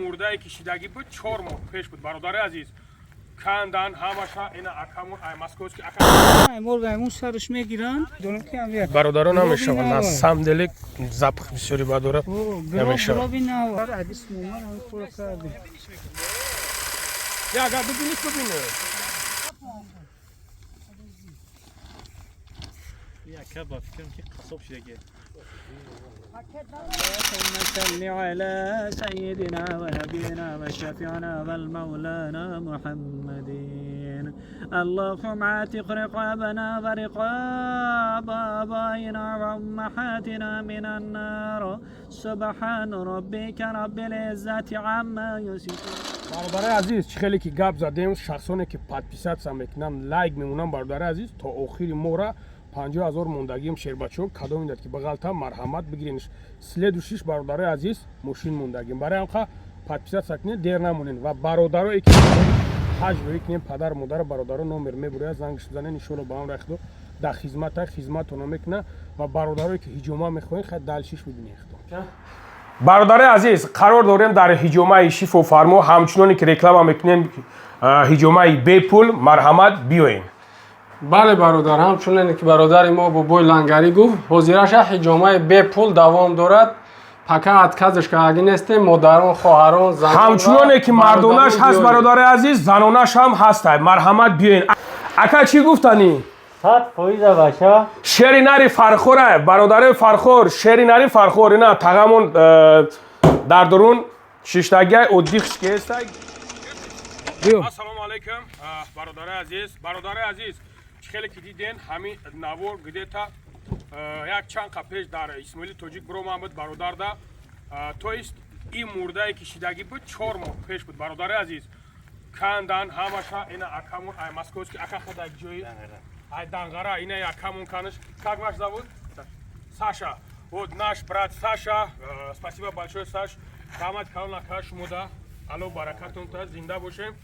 Мурдае ки шидагӣ буд, 4 моҳ пеш буд, бародари азиз, кандан ҳамаша. Ина акамон ай московский ака. Морга сараш мегиранд. Бародаро, намешавад, на самом деле запах бисёри бад дорад, намешавад. Я агар бибиниш, бибинӣ. Яка ба фикрам, ки қассоб шидаги. اللهم صل على سيدنا ونبينا وشفيعنا والمولانا محمد. اللهم اعتق رقابنا ورقاب آبائنا وأمهاتنا من النار. سبحان ربك رب العزة عما يصفون. Бародари азиз, чӣ хеле ки гап задем, шахсоне ки подписаться мекунанд, лайк мемонанд, бародари азиз, то охири моҳра 50 000 мондагим. Шербачо, кадом идад ки бағалта, марҳамат, бигиренш. Следующий ш, бародари азиз, мошин мондагим. Барои ҳамқа подписаться кунед, дер намонед. Ва бародарое ки ҳаҷ рӯӣ кунем, падар, модар, бародаро, номер мебуряд, зангш бизанед. Иншоалло, ба амри Худо, дар хизмата хизматона мекуна. Ва бародарое ки ҳиҷома мехоҳед, хай, дальше ш бибинед худо. Бародари азиз, қарор дорем дар ҳиҷомаи Шифофармо. Ҳамчуноне ки реклама мекунем, ҳиҷомаи бепул, марҳамат, биёем. Бале, бародар, ҳамчуноне ки бародари мо Бобои Лангарӣ гуфт, ҳозираша ҳиҷомаи бепул давом дорад. Пока отказ ш кардагӣ нестем. Модарон, хоҳарон, занон ва Ҳамчуноне ки мардонаш бародарон ҳаст, биёед. Бародари азиз, занонаш ҳам ҳастай, марҳамат, биёен. Ака, чӣ гуфтанӣ? 100% баша. Шери нари Фархора, бародари Фархор, шери нари Фархор. Ина тағамон дар дурун шиштагиай, оддихш кестай. Ассалому алайкум, бародари азиз. Бародари азиз, чӣ хеле ки диден, ҳамин навор где-то як чанд қа пеш дар Исмоили Тоҷик бироман буд, бародарда. То есть ин мурдае ки шидагӣ буд, 4 моҳ пеш буд, бародари азиз, кандан ҳамаша. Ина акамон ай московский ака, хада ҷои ай Данғара. Ина акамон канаш. Как ваш зовут? Саша. Вот наш брат Саша. Спасибо большое, Саш. Раҳмат калон, ака, шумода. Алло баракатон та, зинда бошем.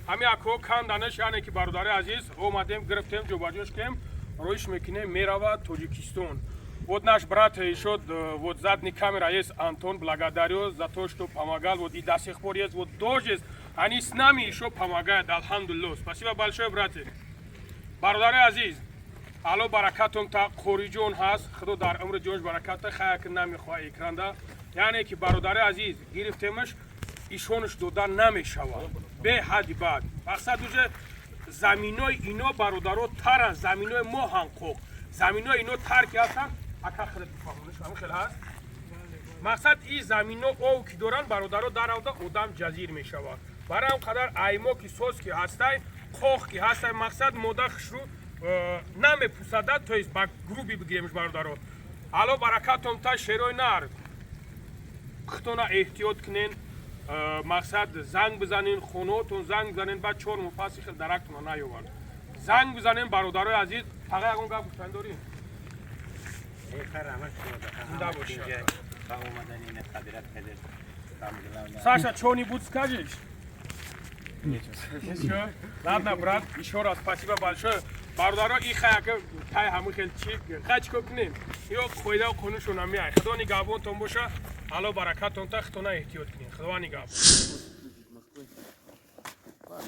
Ҳами ако канданаш, яъне ки, бародари азиз, омадем, гирифтем, ҷобаҷош кем, роиш мекунем, меравад Тоҷикистон. Вот наш брат еще, вот задний камера есть, Антон, благодарю за то, что помогал, вот и до сих пор есть, вот дождь есть, они с нами еще помогают, алҳамдулилло. Спасибо большое, братья. Бародари азиз, алло баракатон та. Қориҷон ҳаст, худо дар умри ҷонш бараката. Хаяк намехоҳа экранда. Яъне ки, бародари азиз, гирифтемаш, ишонаш дода намешавад, беҳадди бад. Мақсад, уже заминои ино, бародаро, таран, заминои мо ҳам қоқ, заминои ино тар ки ҳастанд. Ака, худат бифаҳмониш, ҳамин хел ҳаст. Мақсад, и замино ов ки доранд, бародаро, даравда одам ҷазир мешавад. Барои ҳам қадар аймо ки соз ки ҳастай, қоқ ки ҳастай, мақсад, мода хушрӯ намепусада. То есть ба грубо бигиремш, бародаро, алло баракатон та. Шерои нар, худтона эҳтиёт кунен. Мақсад, занг бизанен, хонаотон занг бизанен, баъд 4 моҳ паси хел дарактона наёванд. Занг бизанен, бародарои азиз. Фақат ягон гап гуфтан дорӣ? Зинда бошад. Саша, что-нибудь скажешь? Ничего? Ладно, брат, еще раз спасибо большое. Бародаро, и хаяка тай ҳамин хел чи хай чико кунем? Ё қоида қонуншон намеай. Худо нигаҳбонтон боша, алло баракатон та, худона эҳтиёт кунем. Худо нигаҳбон.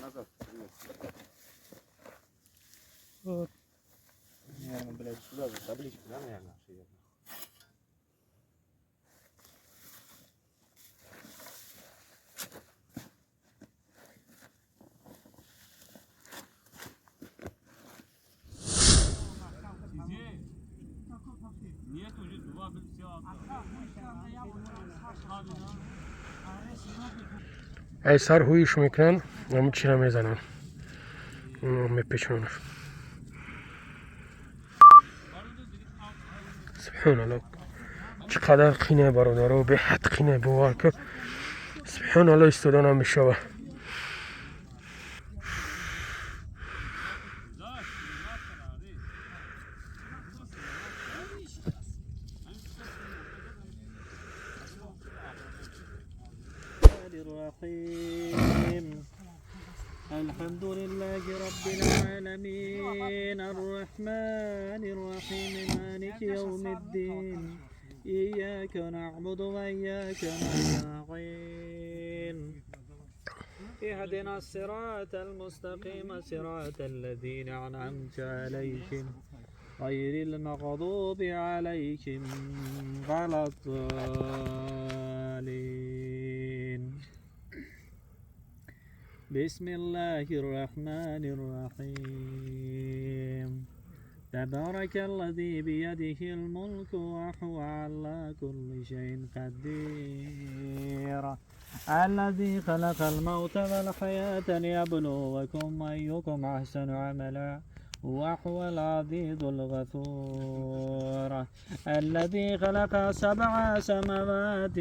Назад. Наверное, блядь, сюда же табличку, да, наверное? Нет, уже два все. Ай сар ҳуиш мекунанд, ҳамн чира мезананд, мепечонанд. Субҳоналло, чӣ қадар қине, бародаро, беҳад қине, бовар кун. Субҳоналло, истода намешава. الرحيم. الحمد لله رب العالمين، الرحمن الرحيم، مالك يوم الدين، إياك نعبد وإياك نستعين. اهدنا الصراط المستقيم، صراط الذين أنعمت عليهم، غير المغضوب عليهم ولا الضالين. بسم الله الرحمن الرحيم. تبارك الذي بيده الملك وهو على كل شيء قدير، الذي خلق الموت والحياة ليبلوكم أيكم أحسن عملا، وهو العزيز الغفور. الذي خلق سبع سماوات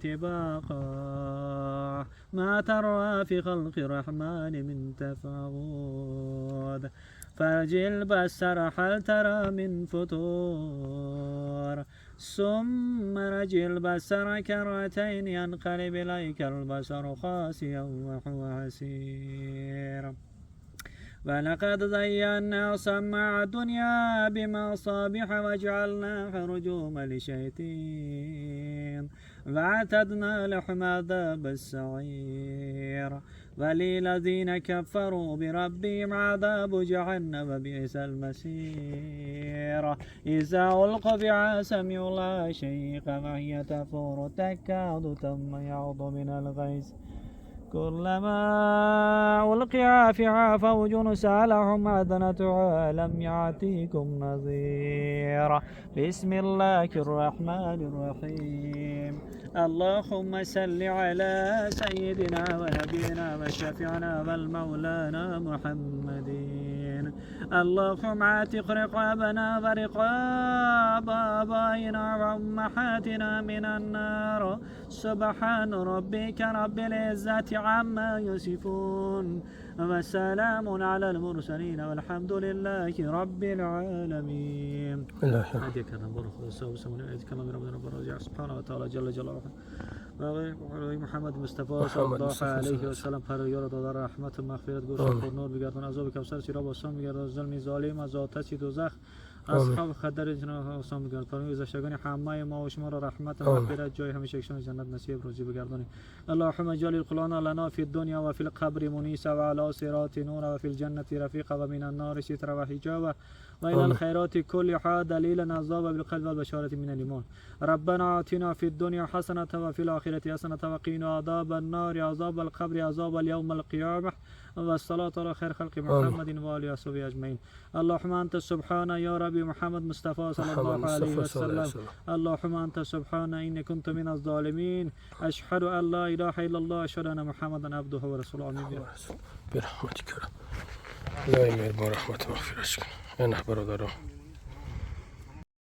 طباقا، ما ترى في خلق الرحمن من تفاوت، فارجع البصر هل ترى من فطور، ثم ارجع البصر كرتين ينقلب إليك البصر خاسئا وهو حسير. ولقد زينا السماء الدنيا بمصابيح وجعلناها رجوما للشياطين وأعتدنا لهم عذاب السعير. وللذين كفروا بربهم عذاب جهنم وبئس المصير. إذا ألقوا فيها سمعوا لها شهيقا وهي تفور، تكاد تميز من الغيظ، كلما ألقي فيها فوج سألهم خزنتها ألم يأتكم نذير. بسم الله الرحمن الرحيم. اللهم صل على سيدنا ونبينا وشفيعنا والمولانا محمد. اللهم اعتق رقابنا ورقاب آبائنا وأمهاتنا من النار. سبحان ربك رب العزة عما يصفون، وسلام على المرسلين، والحمد لله رب العالمين. هدیه کردم بار خدا صاحب سمونه ایت کلام رب رب سبحانه و تعالی جل جلاله و محمد مصطفی صلی الله علیه و سلم. پروردگار دادار رحمت و مغفرت گوش نور بگردان، عذاب کوثر سیراب آسان بگردان، ظلم ظالم از آتش دوزخ از خوف خطر جنات آسان بگردان. پروردگار گذشتگان همه ما و شما را رحمت و مغفرت جای همیشگی جنت نصیب روزی بگردانی. اللهم اجعل القرآن لنا في الدنيا وفي القبر مؤنسا، وعلى صراط نورا، وفي الجنة رفيقا، ومن النار سترا وحجابا، وإلى الخيرات كلها دليلا، عذاب بالقلب والبشارة من الإيمان. ربنا آتنا في الدنيا حسنة وفي الآخرة حسنة وقنا عذاب النار، عذاب القبر، عذاب اليوم القيامة. والصلاة على خير خلق محمد وآله وصحبه أجمعين. اللهم أنت سبحان يا ربي محمد مصطفى صلى الله عليه وسلم. اللهم أنت سبحان إني كنت من الظالمين. أشهد أن لا إله إلا الله، أشهد أن محمدا عبده ورسوله. آمين. برحمتك. خدای مهربان رحمت مغفرت کنه. نه برادران.